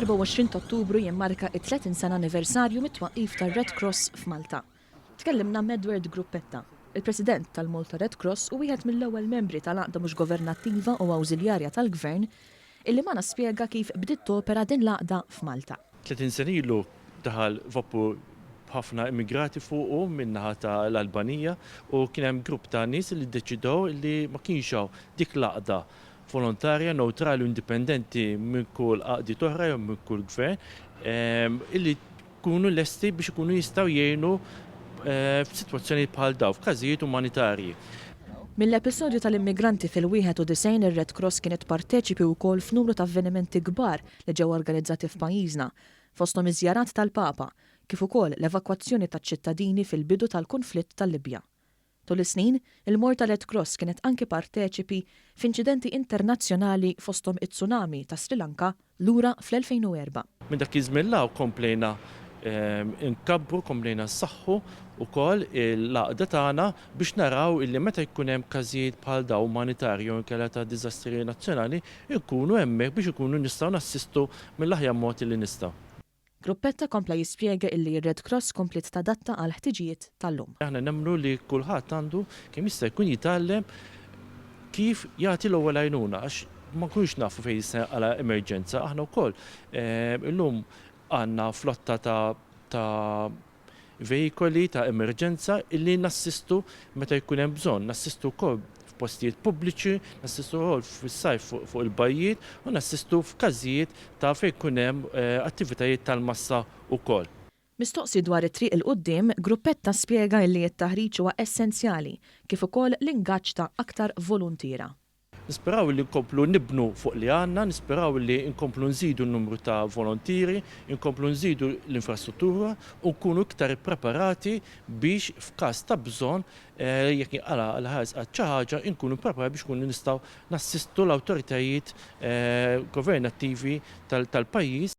L-24 ta' Ottubru jimmarka it-30 sena anniversarju mit-twaqqif tar-Red Cross f'Malta. Tkellimna m'Edward Gruppetta, il-President tal-Malta Red Cross u wieħed mill-ewwel membri tal-għaqda mhux governattiva u awżiljarja tal-Gvern, illi magħna spjega kif bdiet topera din l-għaqda f'Malta. 30 sena ilu daħal vapur b'ħafna immigrati fuqu min-naħa ta' l-Albanija u kien hemm grupp ta' nies li ddeċidew li ma kienx hawn dik l-għaqda volontarja, newtrali u indipendenti minn kull għaqdiet oħra jew minn kull gvern illi jkunu lesti biex ikunu jistgħu jgħinu f'sitwazzjonijiet bħal dawn, f'każijiet umanitarji. Mill-episodju tal-immigranti fil-91 ir-Red Cross kienet parteċipi wkoll f'numru ta' avvenimenti kbar li ġew organizzati f'pajjiżna, fosthom iż-żjarat tal-Papa, kif ukoll l-evakwazzjoni taċ-ċittadini fil-bidu tal-kunflitt tal-Libja. Tul is-snin, il-Malta Red Cross kienet anki parteċipi f'inċidenti internazzjonali fosthom it-tsunami ta' Sri Lanka lura fl-2004. Minn dak iż-żmien 'l hawn komplejna nkabbru, komplejna nsaħħu wkoll l-għaqda tagħna biex naraw illi meta jkun hemm każijiet bħal dawn umanitarji jew inkella ta' diżastri nazzjonali nkunu hemmhekk biex inkunu nistgħu nassistu mill-aħjar mod illi nistgħu. Gruppetta kompla jispjega illi r-Red Cross kompliet tadatta għall-ħtiġijiet tal-lum. Aħna nemmnu li kulħadd għandu kemm jista' jkun jitgħallem kif jagħti l-ewwel għajnuna għax ma nkunux nafu fejn jista' jinqala' emerġenza. Aħna wkoll illum għandna flotta ta' ta' veikoli ta' emerġenza illi nassistu meta jkun hemm bżonn. Nassistu wkoll f'postijiet pubbliċi, nassistu wkoll fis-sajf fuq il-bajjiet u nassistu f'każijiet ta' fejn jkun hemm attivitajiet tal-massa wkoll. Mistoqsi dwar it-triq 'il quddiem, Gruppetta spjega illi t-taħriġ huwa essenzjali kif ukoll l-ingaġġ ta' aktar voluntiera. Nisperaw li nkomplu nibnu fuq li għandna, nisperaw li nkomplu nżidu n-numru ta' volontieri, inkomplu nżidu l-infrastruttura u nkunu iktar ippreparati biex f'każ ta' bżonn, jekk jinqala' għal ħares qatt xi ħaġa, inkunu ppreparati biex nkunu nistgħu nassistu l-awtoritajiet governattivi tal-pajjiż.